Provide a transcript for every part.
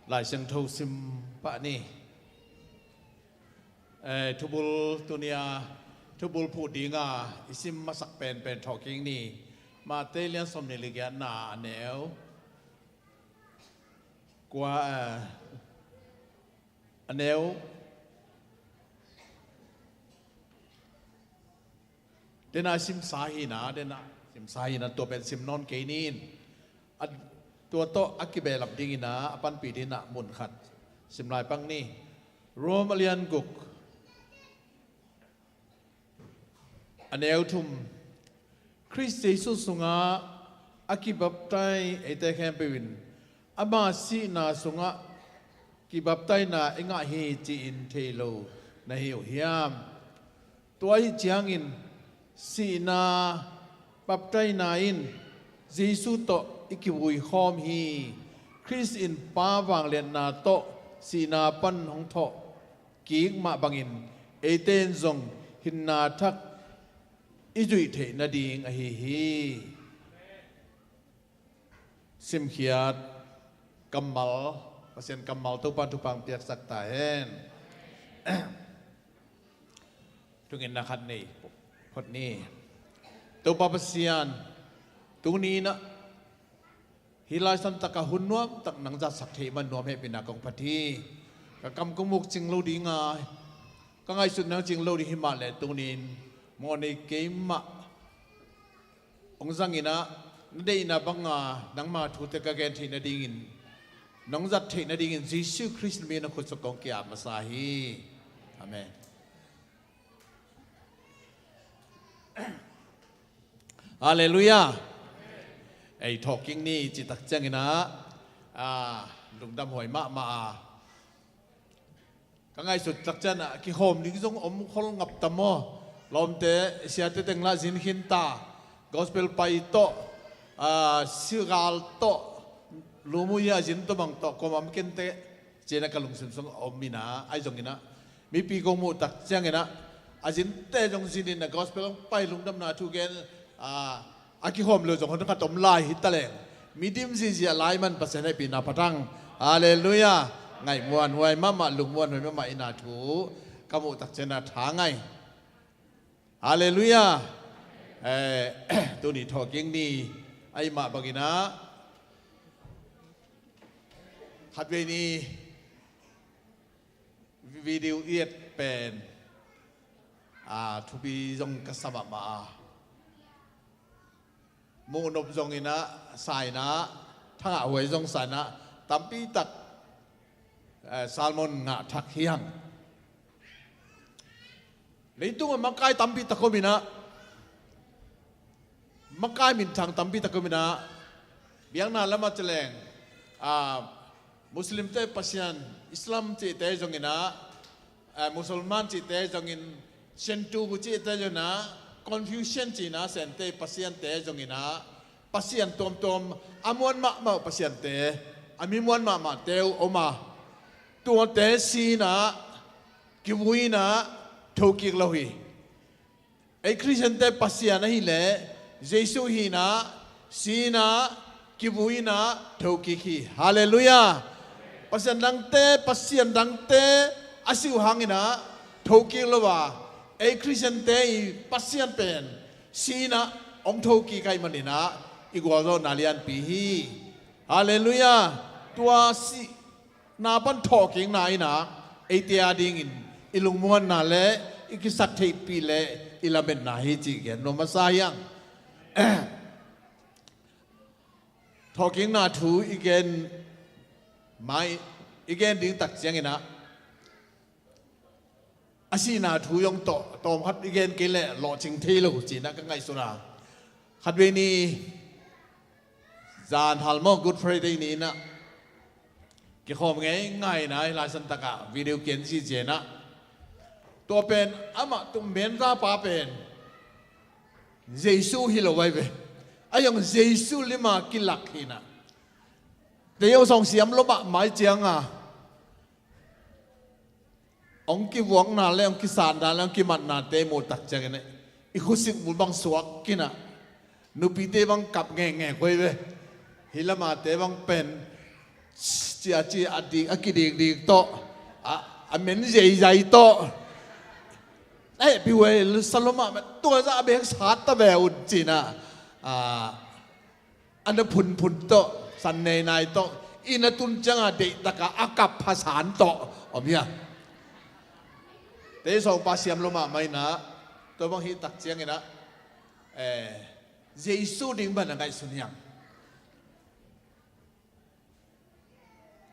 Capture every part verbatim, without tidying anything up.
Lai Siangtho sim pah ni. Eh, thubul tunia, thubul phuh dinga i sim masak penpen thawhkik ni. Mate lian sawmnih le giatna a neu kua, eh, a neu dena simsa hina, dena simsa hina, tua pen sim nawn kei ni in. A, tua tawh a kibehlap dingina a panpih dingina mun khat sim lai pang ni. Rom a lian guk, a neu thum. Khrist Jesu sungah a kibaptai eite khempeuh in ama sihna sungah kibaptaina i ngah hi ci-in thei lo na hi uh hiam? Tua ahih ciangin sihna baptaina in Jesu tawh i kivui khawm hi. Khrist in Pa vangliatna tawh sihna pan hong thawh kik mah bangin eite in zong hinna thak i zuih theih nading ahi hi. Simkhiat kammal, Pasian kammal Topa thupha piaksak ta hen. Thungetna khat nei phot ni. Topa Pasian, tuni in ah hih lai santakah hun nuamtak nang zatsak theih man nuam hehpihna kong phat hi. Ka kam kong muk cing lo dinga, ka ngaihsut nang cing lo ding hi mah leh tuni in mawhnei keimah hong zangin ah na deihna banga nangma thute ka gen theih nadingin, nong zat theih nadingin Jesu Khrist min a khutsuk kong ki-ap masa hi. Amen. Halleluiah. Ei thawhkik ni cih tak ciangin ah, ah, lungdam huai mahmah a, ka ngaihsut tak ciangin ah kikhawm ding zong om khol ngap ta maw? Lawmte, siate teng lah zin khin ta. Gospel pai tawh, ah, sigal tawh, lumuya zin tawh bang tawh kuamah om kei inteh ci-in ah ka lungsim sung om in ah, ahi zongin ah mipi kong muh tak ciangin ah a zinte zong zin in ah gospel hong pai, lungdamna thu gen, ah, a kikhawm lo zong hun khat om lai hi ta leng, mi dim zihziah lai man Pasian hehpihna phat hang. Halleluiah. Ngaih muanhuai mahmah, lung muanhuai mahmah in ah thu ka muh tak ciangin ah tha ngai. Halleluiah. Eh, tuni thawhkik ni ahih mah bangin ah khatvei ni video i et pen, ah, thupi zong ka sa mahmah a, muhnop zongin ah sa in ah, thangah huai zong sa in ah, tampi tak, eh, sermon ngah thak hi hang. Leitungah makai tampi tak om in ah, makai minthang tampi tak om in ah, biakna lamah ci leng, ah, Muslimte Pasian, Islam cihte zongin ah, ah, Musulman cihte zongin, Shinto cihte zongin ah, Confucian cihna Sente Pasiante zongin ah, Pasian tuamtuam, a muan mahmah uh Pasiante, a mi muan mahmahte uh om a, tuate si in ah, kivui in ah, thokik lo hi. Ei Khristiante Pasian ahih leh Jesu hi in ah, si in ah, kivui in ah, thokik hi. Halleluiah. Pasian dangte, Pasian dangte a si uh hangin ah thokik lo a, ei Khristiante i Pasian pen si in ah hong thokik ahih manin ah i gualzawhna lianpi hi. Halleluiah. Tua si na pan thawhkikna in ah eite a dingin i lungmuanna le i kisaktheihpih le i lametna hi cih gen nuam masa hi hang. Thawhkikna thu i gen mai, i gen ding tak ciangin ah a sihna thu zong tawh, tawmkhat i gen kei leh lawhcing thei lo ci-in ah ka ngaihsun a. Khatvei ni zan hal maw, Good Friday ni in ah kikhawm ngeingai in ah, hih lai santakah video ki-en ziahziah in ah, tua pen amah tung menzapa pen Jesu hi lo ahi ve. A zong Jesu lima kilak hi in ah, tei aw sawng siam lo mahmah cianga hong kivuakna le hong kisatna le hong kimatnate i muh tak ciangin i khusik mul bang suak khin a, nupite bang kap ngekngek huai ve. Hih lamate bang pen Sia ci a dik, a kidikdik tawh, a, a men zeizai tawh. A hehpih huai sa lua mahmah, tua zah a bek sat ta ve un ci-in ah, a na phunphun tawh, san neinai tawh, inn a tun ciangah deihtak a a kap phasan tawh om hi a. Tei sawngpa siam lua mahmah in ah, tua bang hih tak ciangin ah, eh, Jesu ding bang a ngaihsun hi hang.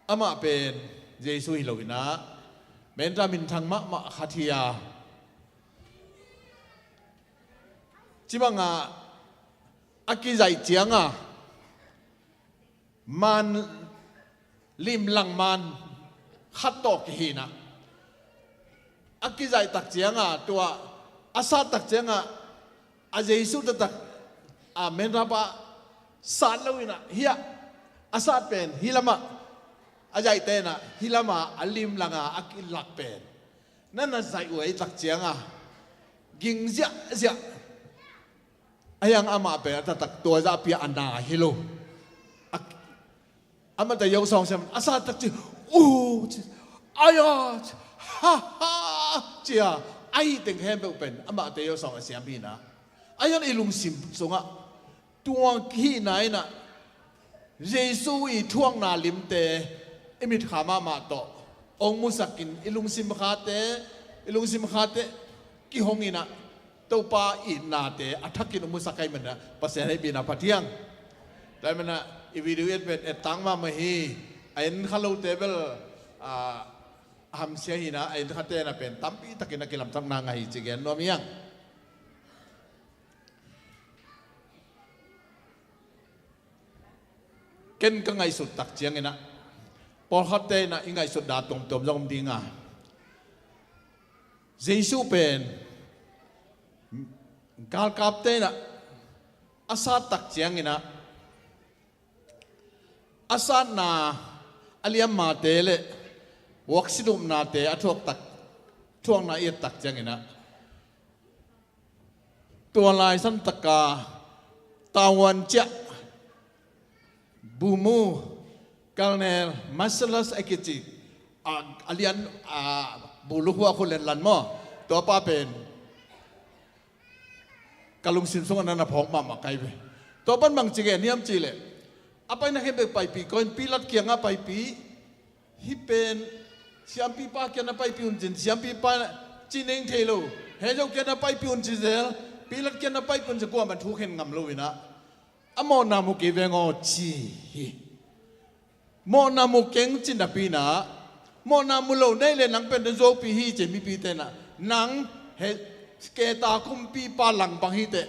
Amah pen Jesu hi lo in ah, Mangkam minthang mahmah khat hi a, ci bangah a kizaih ciangah man, limlang man khat tawh kihi in ah, a kizaih tak ciangah, tua a sat tak ciangah, a Jesu taktak a Mangkam ah sat lo in ah, hiah a sat pen hih lamah, a zaihte in ah hih lamah a limlang a a kilak pen na na zaih uh ahih tak ciangah ging ziahziah. Ahi hang amah pen a taktak tua zah pi a na hi lo. A, amah te yo sawng siam, a sat tak ci, uh, ci, aya, ci, ha ha, ci a, ahi teng khempeuh pen amah te yo sawng a siam hi in ah. Ahi hang i lungsim sungah tua hihna in ah, Jesu i thuakna limte i mitkha mahmah tawh hong musak in, i lungsim khate, i lungsim khate kihong in ah, Topa itnate a thakin hong musak ahih manin ah, Pasian hehpihna phat hi hang. Tua ahih manin ah, i video et pen et tang mahmah hi. A en kha lote bel, ah, hamsia hi in ah, a en khate in ah pen tampi takin a kilamsakna ngah hi ci gen nuam hi hang. Ken ka ngaihsut tak ciangin ah, pawlkhatte in ah i ngaihsutna tuamtuam zong om ding a, Jesu pen galkapte in ah a sat tak ciangin ah, a satna a liammate le vuaksidupnate a thuak tak, thuakna i et tak ciangin ah, tua lai santaka tavuan ciah, bumu, kalnel, Marcellus a kici, a, a lian, a, bulu hua khu lenlan maw? Tua pa pen ka lungsim sungah na na phawk mahmah kai ve. Tua pan bang ci gen hiam cih leh, a paina khempeuh paipih kawin, Pilat kiangah paipih. Hih pen siampipa kiangah paipih un cin, siampipa ci neng thei lo. Heh zo kiangah paipih un ci zel, Pilat kiangah paipih un ci, kuamah thu khen ngam lo in ah, a mawhna mu kei veng aw ci hi. Mawhna mu keng ci napi in ah, mawhna mu lo na hih leh nang pen na zuaupih hi ci mipite in ah, nang heh, Kaisar kumpipa lang bang hi teh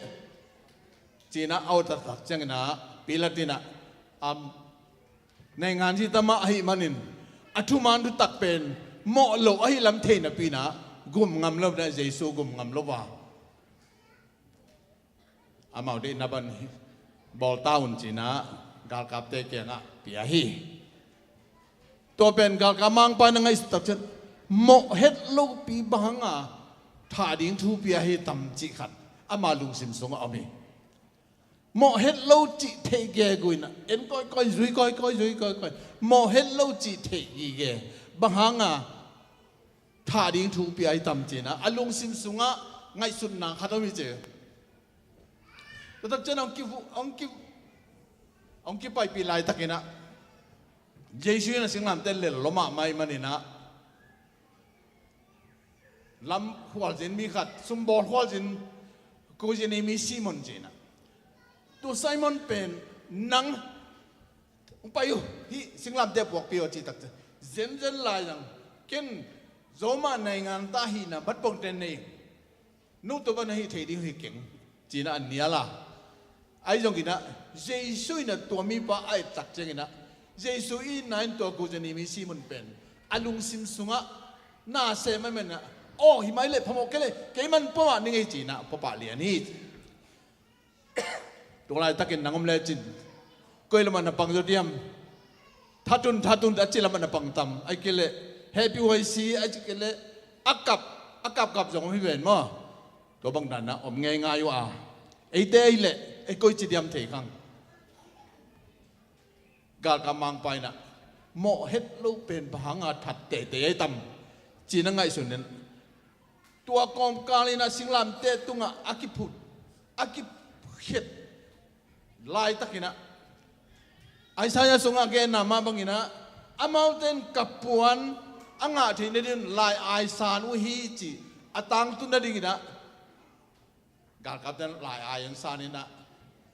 ci in ah a ut taktak ciangin ah, Pilat in ah, am, naingan ci ta mah ahih manin, a thuman thutak pen mawh loh ahih lam thei napi in ah, gum ngam lo in ah, Jesu gum ngam lo a, amau deihna bang hi, bawl ta un ci in ah galkapte kiangah pia hi. Tua pen galkap mangpa in a ngaihsut tak ciang, mawh het lopi bang hanga thah ding thu pia hi tam cih khat ama lungsim sungah om hi. Mawh het lo cih theih gegu in ah, en kawikawi, zui kawikawi, zui kawikawi. Mawh het lo cih theih gige, bang hanga thah ding thu pia hi tam ci in ah, a lungsim sungah ngaihsutna khat om hi ci. Tua tak ciang hong ki, hong ki, hong kipaipih laitakin ah, Jesu in a singlamteh lel lua mahmah ahih manin ah, lam khualzin mi khat, sumbawl khualzin, Kuirini mi Simon ci in ah, tua Simon pen nang hong pai uh, hih singlamteh puakpih uh a cih tak ciang, zenzen lai zang, ken Roma naingan ta hihna matpongte nei, nu tua bang na hih thei ding hi keng, ci in ah a nial a. Ahi zongin ah, Jesu in ah tua mipa a et tak ciangin ah, Jesu itna in tua Kuirini mi Simon pen a lungsim sungah na sem ahih manin ah, aw, hi mai leh phamawh kei leh, kei man pua mah ning ei ci in ah pua pah lian hi. Tua laitakin nang om lecin, koi lamah na pang zaw diam? Thatun, thatun a ci lamah na pang tam? Ahih kei leh hehpih huai si, ahih kei leh a kap, a kapkap zong om hi ven maw? Tua bang dan ah om ngeingai uh a, eite ahih leh ei koi ci diam thei khang. Galkap mangpa in ah, mawh het lo pen bang hanga that teitei ahi tam, ci-in a ngaihsun in, tua kawmkal in ah singlamteh tungah a kiphut, a kikhet laitakin ah, Isaiah sungah a genna mah bangin ah, amaute in ka puan a ngah theih nadingin lai aisan uh hi, ci a tangtun nadingin ah, galkapte in lai ai an san in ah,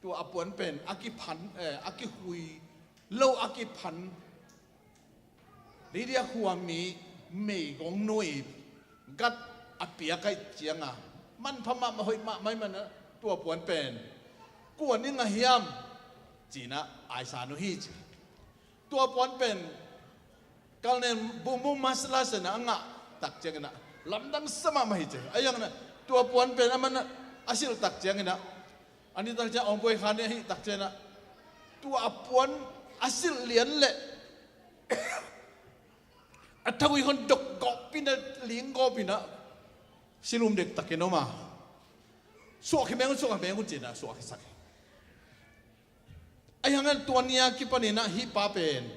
tua a puan pen a kiphan, eh, a kihui lo, a kiphan Lydia khuami meigong nu ii gat a piak ahih ciangin, manpha mahmah, hoih mahmah ahih manin ah, tua puan pen kua nih ngah hiam, ci-in ah aisan uh hi, ci. Tua puan pen Kalnen Bumu Maslas in ah a ngah tak ciangin ah, lamdang sa mahmah hi, ci. Ahi hangin ah, tua puan pen aman a silh tak ciangin ah, a nih tak ciang Aung Boi Khan nih a hih tak ciangin ah, tua a puan a silh lian leh a thagui khawng dok gawp in ah, ling gawp in ah, silum dektakin om a, suahkhia meng un, suahkhia meng un, ci-in ah suahkhiasak hi. Ahi hangin tua ni a kipanin ah hih pa pen,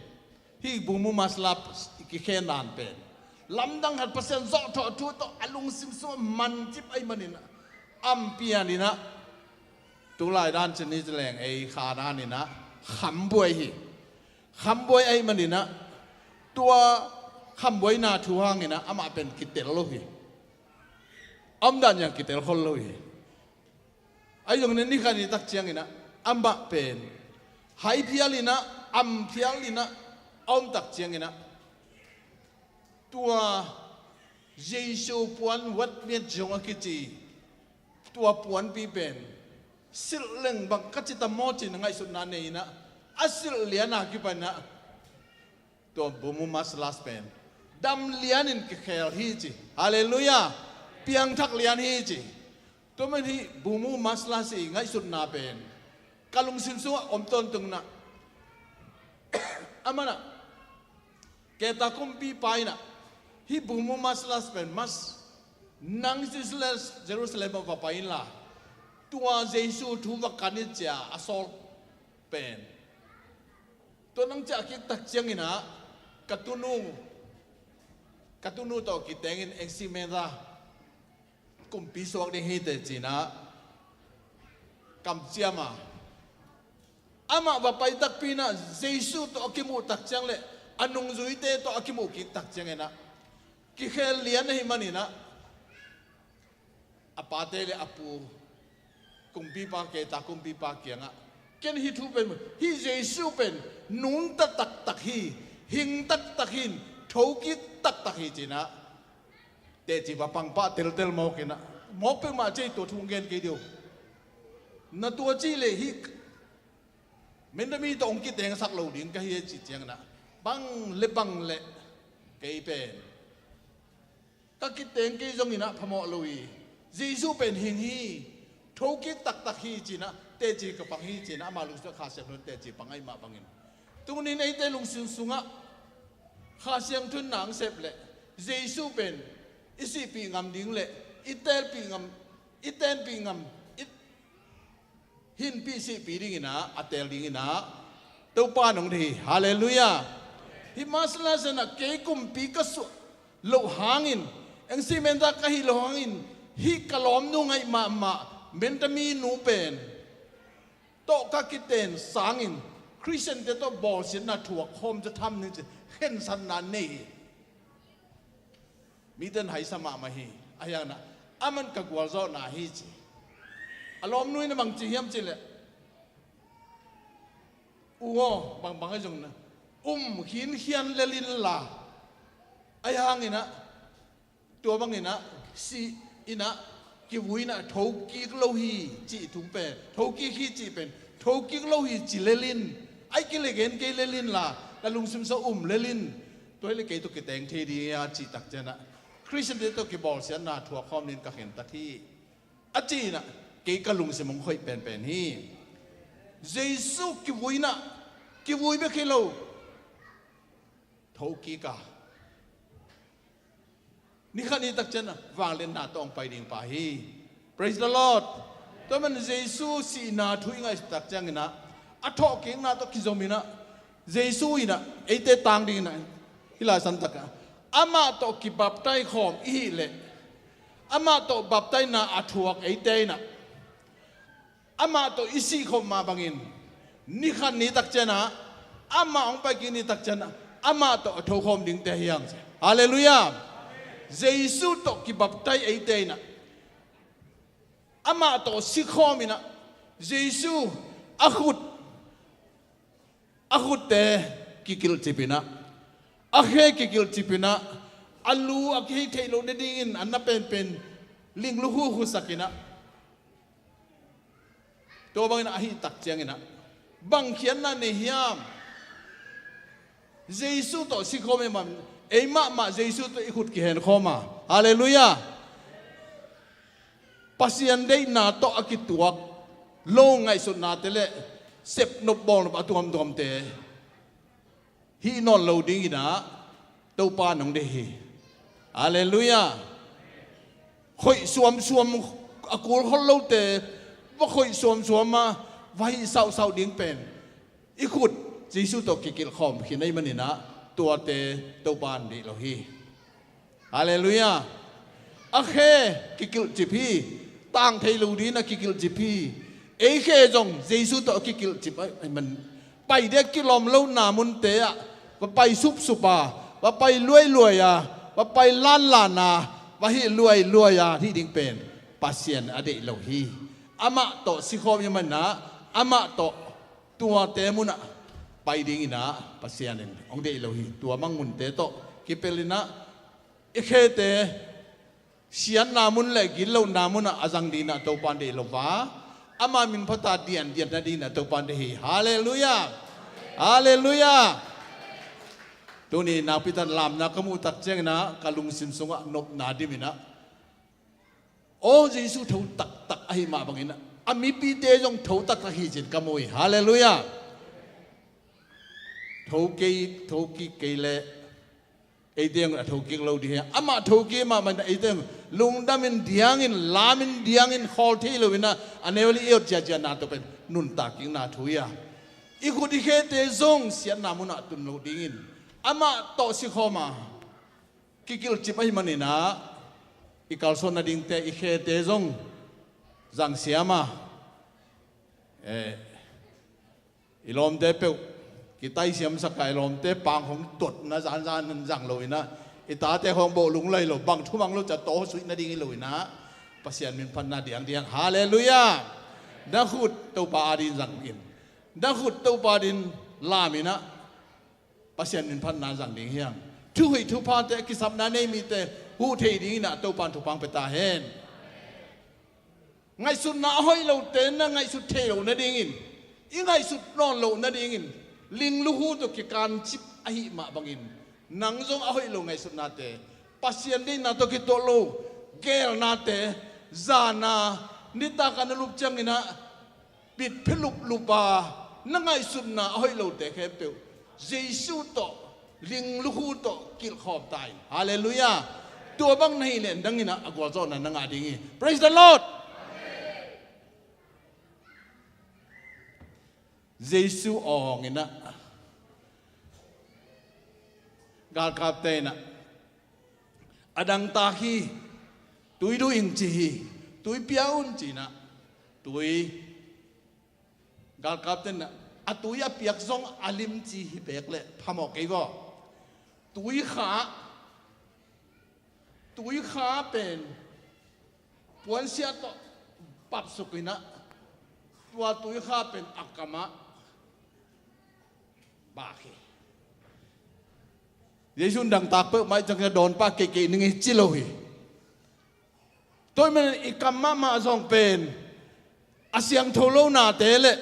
hih Bumu Maslas i kikhen dan pen lamdang khat, Pasian zawhthawh thu tawh a lungsim sungah mancip ahih manin ah, a pian in ah, tulai dan ci ni ci leng ei kha dan in ah, khambuai hi. Khambuai ahih manin ah, tua khambuaina thu hangin ah amah pen kitel lo hi. A omdan zong kitel khol lo hi. Ahi zongin ah ni khat ni tak ciangin ah, amah pen hai phial in ah, am phial in ah a om tak ciangin ah, tua Jesu puan, wat miat zong a kici, tua puanpi pen silh leng bang ka ci tam maw, ci-in a ngaihsutna nei in ah, a silh lian a kipan ah, tua Bumu Maslas pen dam lianin kikhel hi, ci. Halleluiah. Piangthak lian hi, ci. Tua man hih Bumu Maslas i ngaihsutna pen ka lungsim sungah om tawntung in ah, aman ah, Keta kumpipa in ah, hih Bumu Maslas pen, mas, nang Jerusalem, Jerusalem ah va pai inla, tua Jesu thu va kan in, ci-a a sawl pen, tua nang ciah kik tak ciangin ah, ka tunu, ka tunu tawh kiteng in, Eng Simenta kumpi suak ding hi, teci-in ah kamciam a, amah va pai takpi in ah, Jesu tawh a kimuh tak ciang leh a nungzuite tawh a kimuh kik tak ciangin ah, kikhel lian ahih manin ah, a pate le a pu, kumpipa, Keta kumpipa kiangah, ken hih thu pen, hih Jesu pen nungta taktak hi, hing taktak hi, thokik taktak hi, ci-in ah, teci va pang pah teltel mawk in ah, mawk peuhmah ci, tua thu gen kei ding uh. Na tua cih leh hih Mendami tawh hong kitengsak lo ding ka hi, a cih ciangin ah, bang le bang le kei pen ka kiteng kei zongin ah phamawh lo hi. Jesu pen hing hi, thokik taktak hi, ci-in ah, teci ka pang hi, ci-in ah, ama lungsim ah Kha Siangtho in teci pang ahih mah bangin, tuni-in eite lungsim sungah Kha Siangtho in na hong sep leh, Jesu pen i sihpih ngam ding le i teelpih ngam, i tenpih ngam, i hinpih sihpih dingin ah, a teel dingin ah Topa in hong deih hi. Halleluiah. Hih Maslas in ah, kei kumpi ka suah loh hangin, Eng Simenta ka hih loh hangin, hih ka lawmnu ngaih mahmah Mendami nu pen tawh ka kiten sangin Khristiante tawh bawlsiatna thuak khawm zaw tham ning, ci khensatna nei hi. Mite in haisa mahmah hi. Ahi hangin ah, aman ka gualzawhna hi, ci. A lawmnu in ah bang ci hiam cih leh, u aw, bangbang ahi zongin ah, um khinkhian lel inla, ahi hangin ah, tua bangin ah, si in ah, kivui in ah, thokik lo hi cih thu pen, thokik hi cih pen, thokik lo hi ci lel in, ahih kei leh gen kei lel inla, na lungsim sungah um lel in, tua hi leh kei tawh kiteng thei ding hi, a cih tak ciangin ah, Khristiante tawh kibawlsiatna thuak khawm dingin ka khentat hi, a ci-in ah, kei ka lungsim hong khoih penpen hi. Jesu kivui in ah, kivui bek hi lo, thokik a, ni khat ni tak ciangin ah vangliatna tawh hong pai ding pa hi. Praise the Lord. Tua man Jesu sihna thu i ngaihsut tak ciangin ah, a thawhkikna tawh kizom in ah, Jesu in ah eite tang dingin ah, hih lai santak ah, amah tawh kibaptai khawm i hih leh, amah tawh baptaina a thuak eite in ah, amah tawh i sih khawm mah bangin, ni khat ni tak ciangin ah, amah hong pai kik ni tak ciangin ah, amah tawh a tho khawm dingte hi hang ci. Halleluiah. Jesu tawh kibaptai eite in ah, amah tawh si khawm in ah, Jesu a khut, a khutte kikilhcip in ah, a khe kikilhcip in ah, a lu a kihei theih loh nadingin a na penpen ling lukhu khusak in ah, tua bangin a hih tak ciangin ah, bang khiatna nei hiam? Jesu tawh si khawm i hih man, ei mahmah Jesu tawh i khut kihen khawm a. Halleluiah. Pasian deihna tawh a kituak lo ngaihsutnate le sepnop bawlnop a tuamtuamte hih nawn lo dingin ah Topa in hong deih hi. Halleluiah. Khoih suamsuam a kul khol lote va khoih suamsuam a va hih sauhsauh ding pen i khut Jesu tawh kikilh khawm khin ahih manin ah tuate Topa in deih lo hi. Halleluiah. A khe kikilhcip hi. Tang thei lo dingin a kikilhcip hi. Ei khe zong Jesu tawh a kikilhcip ahih man, pai ding a kilawm lohna munte ah va pai supsup a, va pai luailuai a, va pai lanlan a, va hih luailuai a hih ding pen Pasian a deih lo hi. Amah tawh si khawm i hih man ah, amah tawh tuate mun ah pai dingin ah Pasian in hong deih lo hi. Tua bang munte tawh kipelh in ah i khete siatna mun le gitlohna mun ah a zang dingin ah Topa in deih lo a, ama min phat a diandian nadingin ah Topa in deih hi. Halleluiah. Halleluiah. Tuni nakpi takin lamna ka muh tak ciangin ah ka lungsim sungah nopna dim in ah, aw, Jesu tho taktak ahih mah bangin ah a mipite zong tho taktak hi ci-in ka mu hi. Halleluiah. Tho kei, tho kik kei leh eite zong a tho kik lo ding hi. Amah tho kik mahmah in ah eite zong lungdam in diang in, lam in diang in, khawl thei lo in ah a neu le i ot ziahziahna tawh pen nuntak kikna thu hi a, i khut i khete zong siatna mun ah tun loh dingin amah tawh si khawm a, kikilhcip ahih manin ah i kalsuan nadingte, i khete zong zang siam a, eh, i lawmte peuh kitaisiamsak a, i lawmte pang hong tuatna zanzan in zang lo in ah, i tate hong bawh lunglai lo, bang thumang lo ci-a tawh suih nading hi lo in ah, Pasian min phatna diangdiang. Halleluiah. Na khut Topa adingin zang in, na khut Topa adingin lam in ah, Pasian min phatna zang ding hi hang. Thuhoih thuphate, kisapna nei mite huh thei dingin ah Topa in thupha hong pia ta hen. Ngaihsutna a hoih lote na ngaihsut thei loh nadingin, i ngaihsut nawn loh nadingin, ling lukhu tawh kikancip ahih mah bangin, nang zong a hoih lo ngaihsutnate, Pasian deihna tawh kituak lo geelnate, zan a, nitak a na lup ciangin ah bit pheluplup a, na ngaihsutna a hoih lote khempeuh Jesu tawh, ling lukhu tawh kilhkhawm ta in. Halleluiah. Tua bang na hih leh nang in ah a gualzawhna na ngah ding hi. Praise the Lord. Jesu awng in ah, galkapte in ah, a dangtak hi, tui duh in ci hi, tui pia un ci in ah, tui, galkapte in ah, a tui a piak zong a lim ci hi beek leh phamawh kei gaw. Tui kha, tui kha pen puansia tawh papsuk in ah, tua tui kha pen a kam ah bak hi. Jesu in dangtak peuhmah i cangin a dawnpa keikei ning hi ci lo hi. Tua ahih manin i kam mahmah zong pen a siangtho lo nate le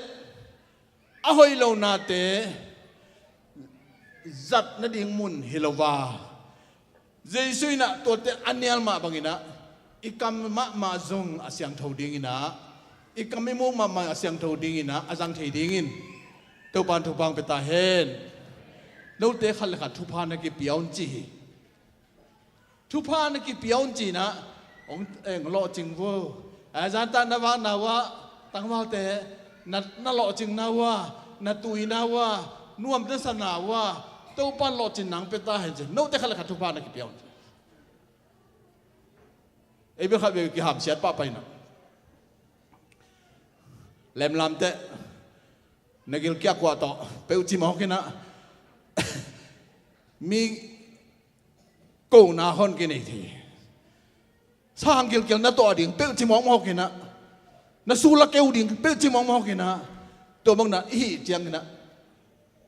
a hoih lo nate zat nading mun hi lo a, Jesu in ah tuate a nial mah bangin ah, i kam mahmah zong a siangtho dingin ah, i kam i muk mahmah a siangtho dingin ah, a zang thei dingin Topa in thupha hong pia ta hen. Note khat le khat thupha na kipia un ci hi. Thupha na kipia un ci in ah, hong, eh, lawhcing vo. A zan tak na vakna uh ah, tangvalte, na, na lawhcingna uh ah, na tuina uh ah, Nuam te sa na uh a, Topa lawhcin nang pia ta hen ci. Note khat le khat thupha na kipia un ci. Ei bel khat vei kihamsiat pahpah inah, lemlam teh na gilkial kuah tawh peuh cimawk inah, mi kona hon kinei thei. Sang gilkial na tawh ding peuh cimawkmawk inah, na sul a keu ding peuh cimawkmawk inah, tua bang na i hih ciang inah,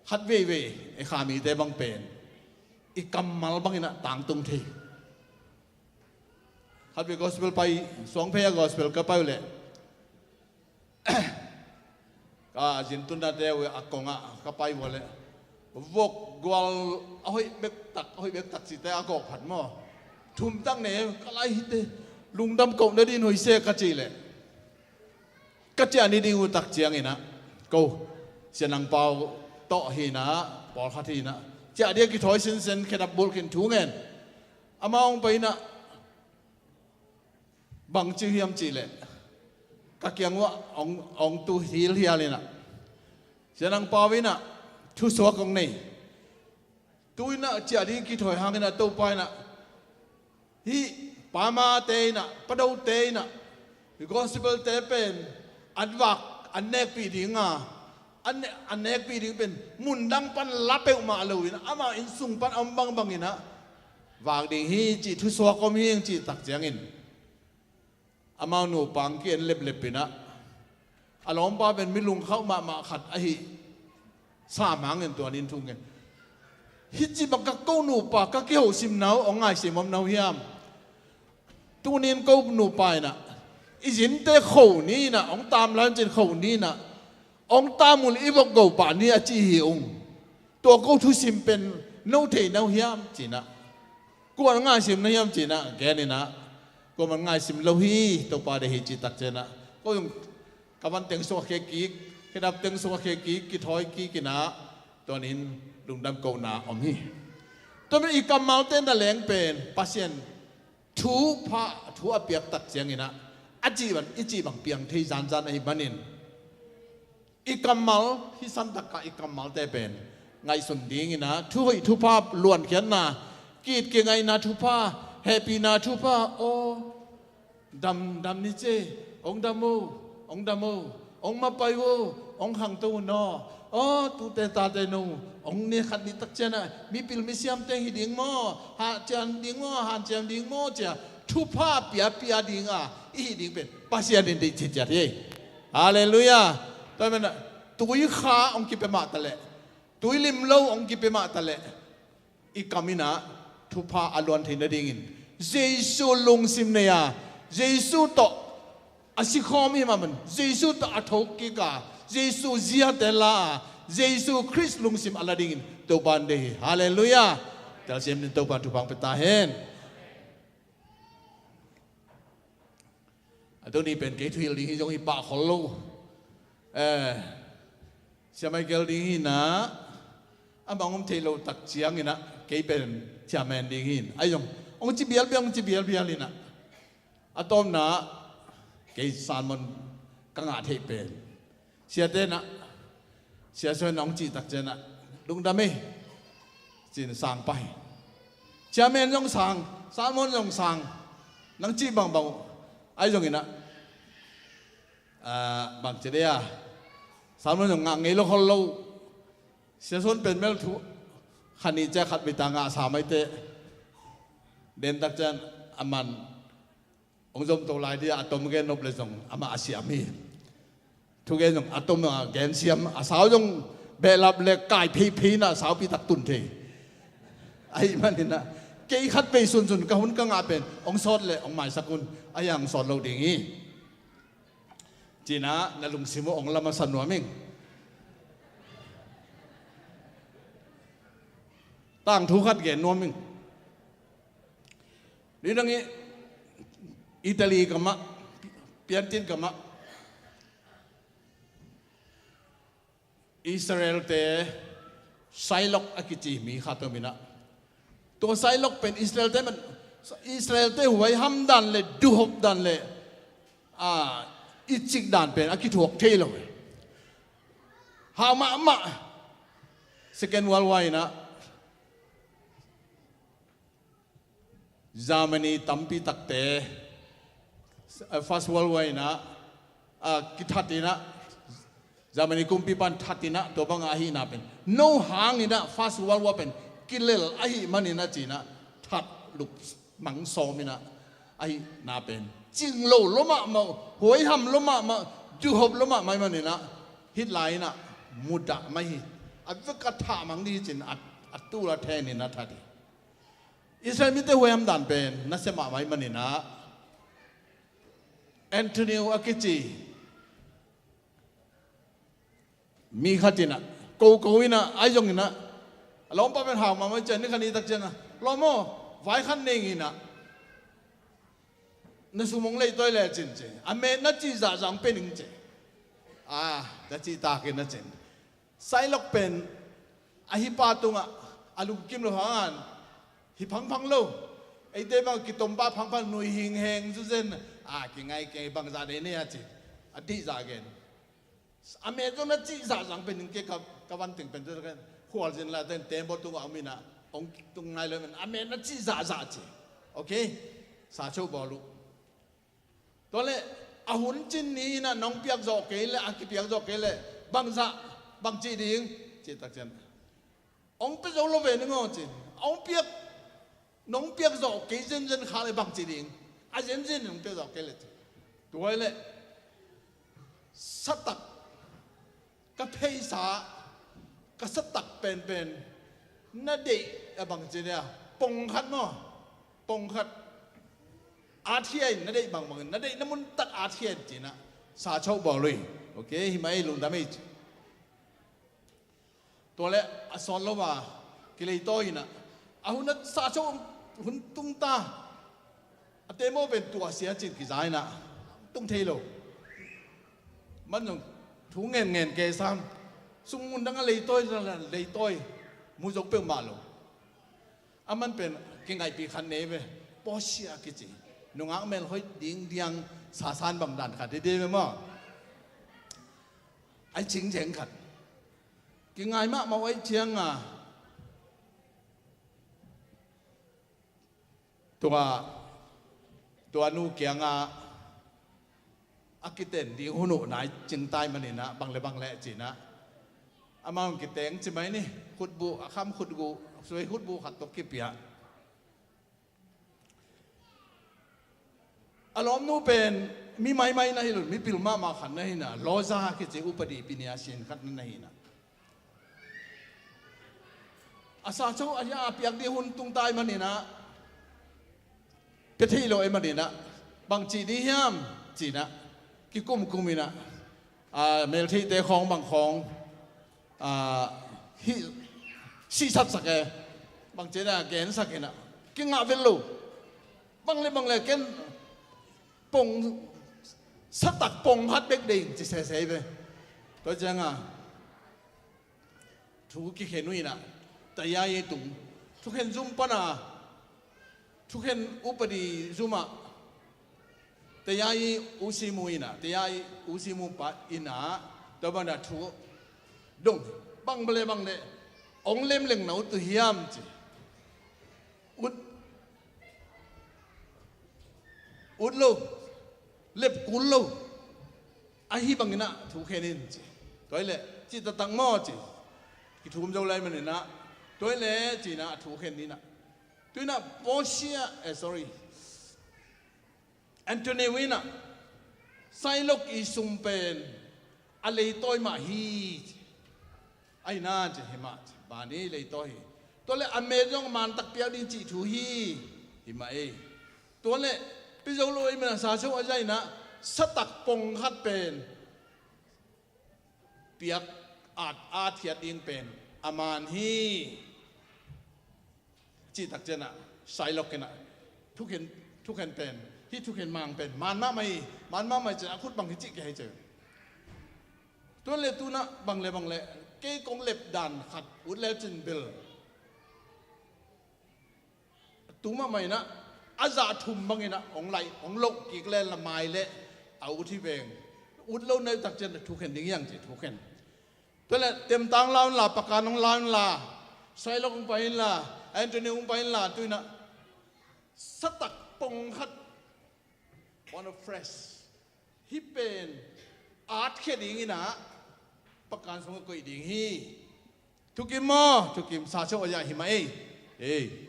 khat veivei i kha mite bang pen i kammal bang inah tangtung thei. Khat vei gospel pai, suangphei a gospel ka pai uh leh, ka zin tunna te uh a kongah ka pai uh leh, vok gual a hoih bektak, a hoih bektak cite a gawk phat maw, thumtak ne ka lai hite, lungdam koh na din hoih se ka cih leh, ka ciah ni ding uh tak ciang inah, ko, Sia Nang Pau tawh hi inah, pawlkhat hi inah, ciah dia kithawi sinsen khedap bulh khin thu ngen. Amah hong pai inah, bang ci hiam cih leh, ka kiang uah hong, hong tu hilhial inah, Sia Nang Pau inah thusuak hong nei. Tu inah ciah ding kithawi hang inah Topa inah, hih pamate inah, padote inah, gospel te pen an vak, an nekpih ding a, an ne-, an nekpih ding pen mundang pan la peuhmah lo inah, amah innsung pan a om bangbang inah vak ding hi cih thusuak om hi ing cih tak ciangin, amau nupa hong ki-en leplep inah, a lawmpa pen mi lungkhauh mahmah khat ahi sam hangin tua ni in thu ngen. Hih ci bang ka ko nupa, ka kihoh simna uh hong ngaisim om na uh hiam? Tuni in ko nupa inah, i zinte kho ni inah, hong tam lai un cin kho ni inah, hong tam uh leh i vok go pah ni a ci hi ung. Tua ko thusim pen no thei na uh hiam ci inah, kua'n ngaisim na hiam ci inah gen inah, kuaman ngaisim lo hi, Topa deih hi cih tak ciang inah, ko zong ka van teng sung a khia kik, khedap teng sung a khia kik, kithawi kik inah, tua ni in lungdam kohna om hi. Tua pen i kammalte na leng pen Pasian thupha, thu a piak tak ciang inah, a cih bang, i cih bang piang thei zanzan ahih manin, i kammal, hih santak ah i kammalte pen ngaihsun ding inah, thuhoih thupha, luankhiatna, ki-it kingaihna thupha, hehpihna thupha, aw, dam, dam ni ci, hong dam o, hong dam o, hong mapai o, hong khangto un aw. Aw, tute tate no, hong ne khat ni tak ciang inah mipil misiam teng hi ding maw, hanciam ding maw, hanciam ding maw ci a, thupha piapia ding a i hih ding pen Pasian in deih ciciat hi. Halleluiah. Tua pen inah, tuikha hong kipia mah ta leh, tuilim lo hong kipia mah ta leh, i kam inah thupha a luan theih nadingin Jesu lungsim nei a, Jesu tawh a sikhawm hi mah bangin, Jesu tawh a thokik a, Jesu ziate la a, Jesu Khrist lungsim a la dingin Topa in deih hi. Halleluiah. Telsiam in Topa in thupha hong pia ta hen. A tuni pen kei thuhilh ding hi zong hi pah khol lo. Eh, Sia Michael ding hi inah, amah hong om thei lo tak ciang inah, kei pen chairman ding hi inah, ahi zong hong ci bialbial, hong ci bialbial inah, a tawpna kei sermon ka ngah theih pen, siate inah, Sia Suan in hong cih tak ciang inah, lungdam ei, ci-in sang pah hi. Chairman zong sang, sermon zong sang, nang cih bangbang uh, ahi zong inah, ah, bang ci dia, sermon zong ngah ngei lo khol lo. Sia Suan pen bel thu khat ni ciang khat bita ngah sa mai teh, den tak ciang aman hong zom to lai dia, a tom gen nop leh zong amah a siam hi. Thugen zong a tom a gen siam, a sau zong behlap leh kai pheiphei inah saupi tak tun thei. Ahih man inah, kei khat vei sunsun ka hun ka ngah pen hong sawt leh hong maisak un, ahi hang hong sawt lo ding hi. Ci inah na lungsim uh hong la masa nuam ing. Tangthu khat gen nuam ing. Ni dang i Italy gamah, piantin gamah, Israel-te Shylock a kici mi khat om inah, tua Shylock pen Israel-te man, Israel-te huai hamdan le duhopdan le, a, i cikdan pen a kithuak thei lo. Hau mahmah. Second World War in ah Germany tampi takte, eh, First World War in ah, ah, kithat in ah, Germany kumpipa'n that in ah, tua bang ahihna pen no hang in ah First World War pen kilel ahih manin ah ci-in ah that lup mang sawm in ah, ahihna pen cing lo lua mahmah, huaiham lua mahmah, duhhop lua mahmah ahih manin ah, Hitler in ah mudah mai hi. A vek a thah mang ding hi ci-in a, a tul a then in ah that hi. Israel mite huaiham dan pen nasia mahmah ahih manin ah, Antonio a kici mi khat in ah, koko in ah, ahi zongin ah, a lawmpa pen hau mahmah ciang, ni khat ni tak ciang ah, "Lawm aw, vai khat neng in ah, na sum hong leitawi le cin," ci. "A met na cih zahzah hong pia ning," ci. "Ah," ta cih takin ah cin. Sailok pen a hipa tungah a lungkim lo hangin hi phangphang lo. Eite bang kitompa phangphang, nui hing heng zu zen. "Ah, kingai kei, bangzah nei nei a," ci. A dihzah gen. "A met zong na cih zahzah hong pia ning," kei ka, ka van teng pen, khualzin la ten tembaw tungah om in ah, hong tung nai lo in, "A met na cih zahzah," ci. Okay? Sa cho bawl uh. Tua leh, "A hun cin ni in ah nong piak zawh kei leh, a kipiak zawh kei leh, bangzah, bang cih ding?" ci tak ciang, "Hong pia zo lo ve ning aw," ci. "Hong piak, nong piak zawh kei zenzen khak leh bang cih ding? A zenzen nong piak zawh kei leh," ci. "Tua leh, satak, ka pheisa, ka satak penpen na deih, a bang ci dia, pong khat maw, pong khat, at hiai na deih bangbang, na deih na mun tak at hiai," ci-in ah sa cho bawl uh hi. Okay, hi mah ei, lungdam ei, ci. Tua leh a sawt lo a kileitawi in ah, a hun a sa cho, hun tung ta, a tembaw pen tuahsia cin kiza in ah, tung thei lo. Aman zong thu ngen ngen kei sam, sum mun dang a leitawi, leitawi, mu zo peuhmah lo. Aman pen kingaihpih khat nei ve, Porsche a kici, nungak melhoih ding diang, sasan bang dan khat hi ding ve maw. Ai cing ceng khat. Kingai mahmah uh ahih ciangin, tua, tua nu kiangah a kiten ding hun uh nai cing ta ahih manin ah, bang leh bang leh ci-in ah, amah hong kiteng ci mai ni, khutbuh, a kham khutbuh, suai khutbuh khat tawh kipia. A lawmnu pen mi maimai na hi lo, mipil mahmah khat na hi in ah, Loza kici upadi piniasin khat na hi in ah, a sa cho a, a piak ding hun tung ta ahih manin ah, pia thei lo ahih manin ah, bang cih ding hiam ci-in ah, kikumkum in ah, a, meltheihte khawng bang khawng, a, hi, sihsatsak e, bang ci-in ah gensak in ah, kingah vet lo. Bang leh bang leh ken pong, satak pong khat bek deih ing, ci sese ve. Tua ciangin thu kikhen uh in ah, tayai tung, thukhen zum pan a, thukhen upadi zum ah, tayai u simu in ah, tayai u simu pa in ah, tua bang a thu dong, bang leh bang leh hong lem leng na ut uh hiam ci. Ut, ut lo, lep kul lo. Ahi bangin ah thu khen in ci. Tua leh, cih taktak maw ci. Kithum zo lai manin ah, tua leh ci-in ah thu khen in ah, tu-in ah Porsche, eh, sorry, Antonio in ah, Shylock i sum pen a leitawi mah hi. Ahi na ci, hi mah ci, bani leitawi hi. Tua leh a met zong mantak piak ding cih thu hi. Hi mah ei. Tua leh pia zo lo ei, man a sa cho a zai in ah, satak pong khat pen piak, at, at hiat ding pen a man hi. Cih tak ciangin ah, Shylock in ah, thukhen, thukhen pen, hih thukhen mang pen man mahmah hi, man mahmah hi ci-in a khut bang hi cih kei hi ci. Tua leh tu-in ah bang leh bang leh, kei kong lep dan khat ut le cin bel, tu mahmah in ah, a zah thum bangin ah hong laih, hong loh kik leh la mai leh a ut hi veng. Ut lo na tak ciangin ah thukhen ding hi hang ci, thukhen. Tua le Temtang la unla, Pakan hong la unla, Sailok hong pai inla, Anthony hong pai inla, tu inah satak pongkhat, one of fresh, hih pen atkhia ding inah Pakan sungah koih ding hi. Thukim maw, thukim, sa cho a ya hi mah ei. Ei.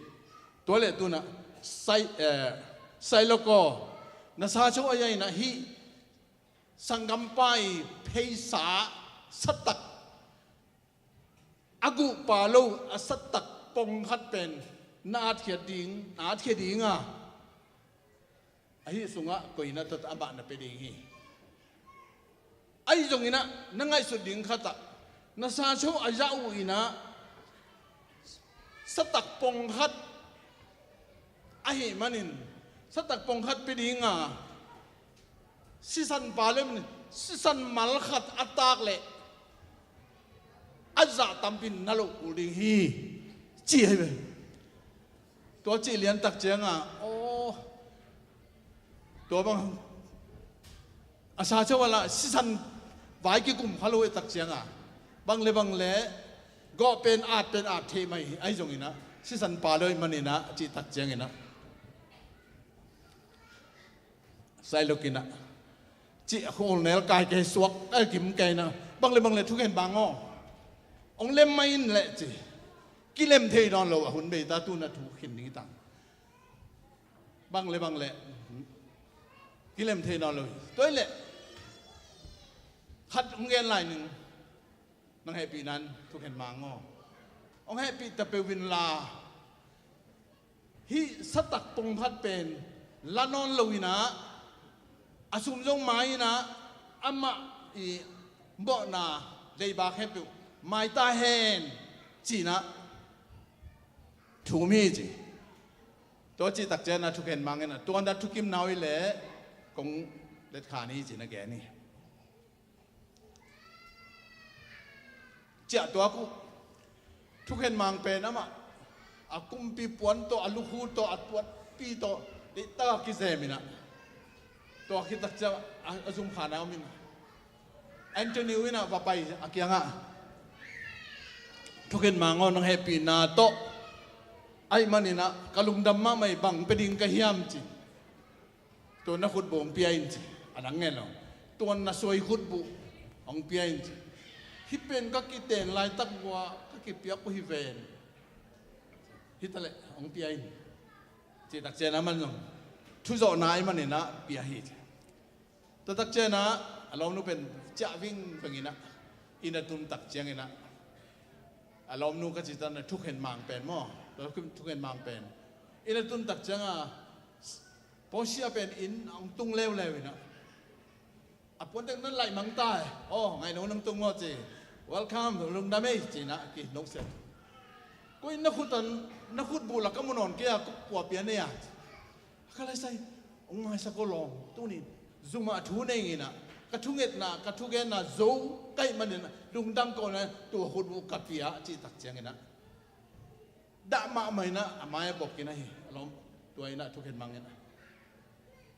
Tua le tu inah sai, eh, Sailok aw, na sa cho a ya inah hih sanggampa i pheisa satak, a guhpa lo a satak pongkhat pen na atkhia ding, na atkhia ding a, ahi sungah koih inah tua amah na pia ding hi. Ahi zong inah na ngaihsut ding khat ah, na sa cho a ya uh inah satak pongkhat ahih manin, satak pongkhat pia ding a, sisan pa le manin sisan mal khat a tak leh a zah tampi na loh kul ding hi, ci hi ve. Tua cih liantak ciangah, aw, tua bang a sa cho a lah sisan vai kikum kha lo hi tak ciangah, bang le bang le gawh pen at pen at thei mai hi. Ahi zong inah sisan pa lo ahih man inah cih tak ciang inah Sailok inah, cih a khul nel kai kei suak, a kim kei inah, bang le bang le thukhen bang aw, hong lem mai in leh ci. Kilem thei nawn lo, a hun bei ta, tu inah thu khin ding hi tang. Bang le bang le kilem thei nawn lo hi. Tua hi leh khat hong gen lai ning, nang hehpihna in thukhen mang aw. Hong hehpih ta peuh inla, hih satak pongkhat pen la nawn lo inah, a sum zong mai inah, amah i mawhna leiba khempeuh mai ta hen, ci inah thum hi ci. Tua cih tak ciang inah thukhen mang inah, tua inah thukim na uh hi leh kong letkhan hi ci inah gen hi. Ciah tuak uh. Thukhen mang pen amah a kumpi puan tawh, a lukhu tawh, a puanpi tawh deihtak a kizem inah, tua khit tak ciang a, a zumkhan a om inah, Anthony uh inah va pai a kiangah, thukhen mang aw, nang hehpihna tawh ahih man inah ka lungdam mahmah hi, bang pia ding ka hiam ci. Tua na khutbuh hong pia in ci. A dang ngen lo. Tua na suai khutbuh hong pia in ci. Hih pen ka kiten laitak uh a ka kipiak uh hi ven. Hi ta leh hong pia in, cih tak ciang inah aman zong thuzawhna ahih man inah pia hi ci. Tua tak ciang inah a lawmnu pen ciah vingveng inah, inn a tun tak ciang inah, a lawmnu ka cih tak inah thukhen mang pen maw, tua thukhen mang pen inn a tun tak ciang a, Paul sia pen inn hong tung leuleu inah, a puantek nan laih mang ta e. Aw, ngaihno nang tung maw ci. Welcome, lungdam ei ci inah ki nong siat. Koi na khut an, na khutbuh lak ka mu nawn kei a, kua pia nei a ci. Ka lai sai, hong maisak aw lawm, tuni in zumah thu nei inah, ka thungetna, ka thugenna zo ka hih man inah lungdam ko inah tua khutbuh ka pia, cih tak ciang inah dah mahmah inah a mai a bok inah hi, a lawm, tua inah thukhen mang inah,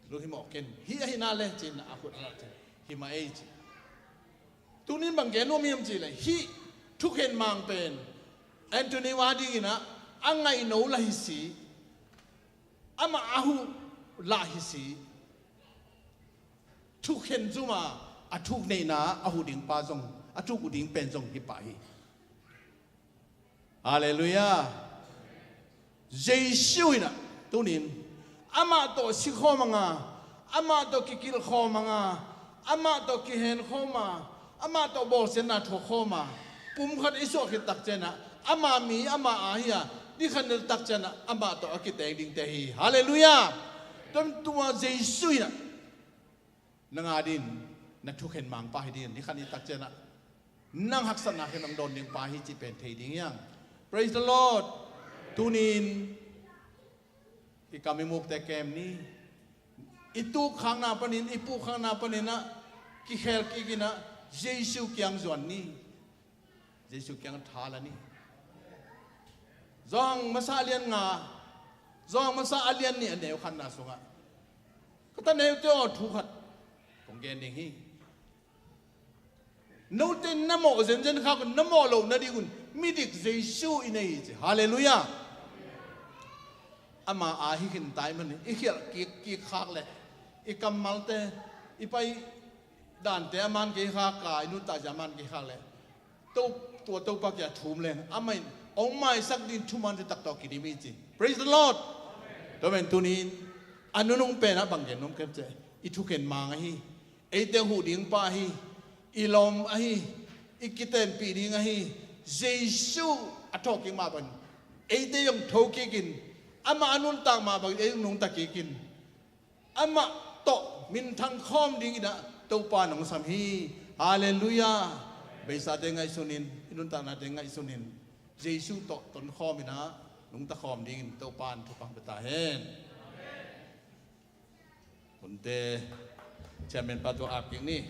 lunghimawh ken, hih ahih na le ci inah a khut a lak ciang, hi mah ei ci. Tuni in bang gen nuam hiam cih leh, hih thukhen mang pen Anthony uh a ding inah a ngaihno lah hi si, amah a huh lah hi si, thukhen zum a, a thuk neihna a huh ding pa zong, a thuk uh ding pen zong hi pah hi. Halleluiah. Jesu inah tuni in amah tawh sikhawm a nga, amah tawh kikilhkhawm a nga, amah tawh kihenkhawm a, amah tawh bawlsiatna thuakkhawm a, pumkhat i suah khit tak ciang inah ama mi, ama aa hi a, ni khat ni tak ciang inah amah tawh a kiteng dingte hi. Halleluiah. Tua, tua Jesu inah nang a ding in na thukhen mangpa hi ding, ni khat ni tak ciang inah nang haksatna khempeuh hong dawn ding pa hi cih pen thei ding hi hang. Praise the Lord. Tuni in i kam i mukte kem ni. I tukkhakna panin, i pukkhakna panin ah kikhel kik inah Jesu kiang zuan ni. Jesu kiang tha la ni. Johan masa a lian nga, Johan masa a lian nih a neu khatna sungah, ka ta neute aw, thu khat kong gen ding hi. Note na mawh zenzen khak un, na mawh loh nadingun midik Jesu i nei hi ci. Halleluiah. Ama a hi khin tai man i khialh kikkik khak le i kammalte, i pai dante a man kei khak, ka i nuntak zia a man kei khak le, to, tua Topa kia thum leng amah in hong maisak ding thumante tak tawh kidim hi ci. Praise the Lord. Tua men tunin a nunung penah bang gen nuam kei cia, i thukhen mang ahi, eite huh ding pa ahi, i lawm ahi, i kitenpih ding ahi, Jesu a thawhkik mah bangin eite zong thokikin, amah a nuntak mah bangin ei zong nungta kikin, amah tawh minthang khawm dinginah Topa nong sam hi. Halleluiah. Beisate ngaihsunin, i nuntaknate ngaihsunin, Jesu tawh tonkhawminah nungta khawm dingin Topa in thupha pia ta hen. Hunte, chairman pa tua ap kik ni.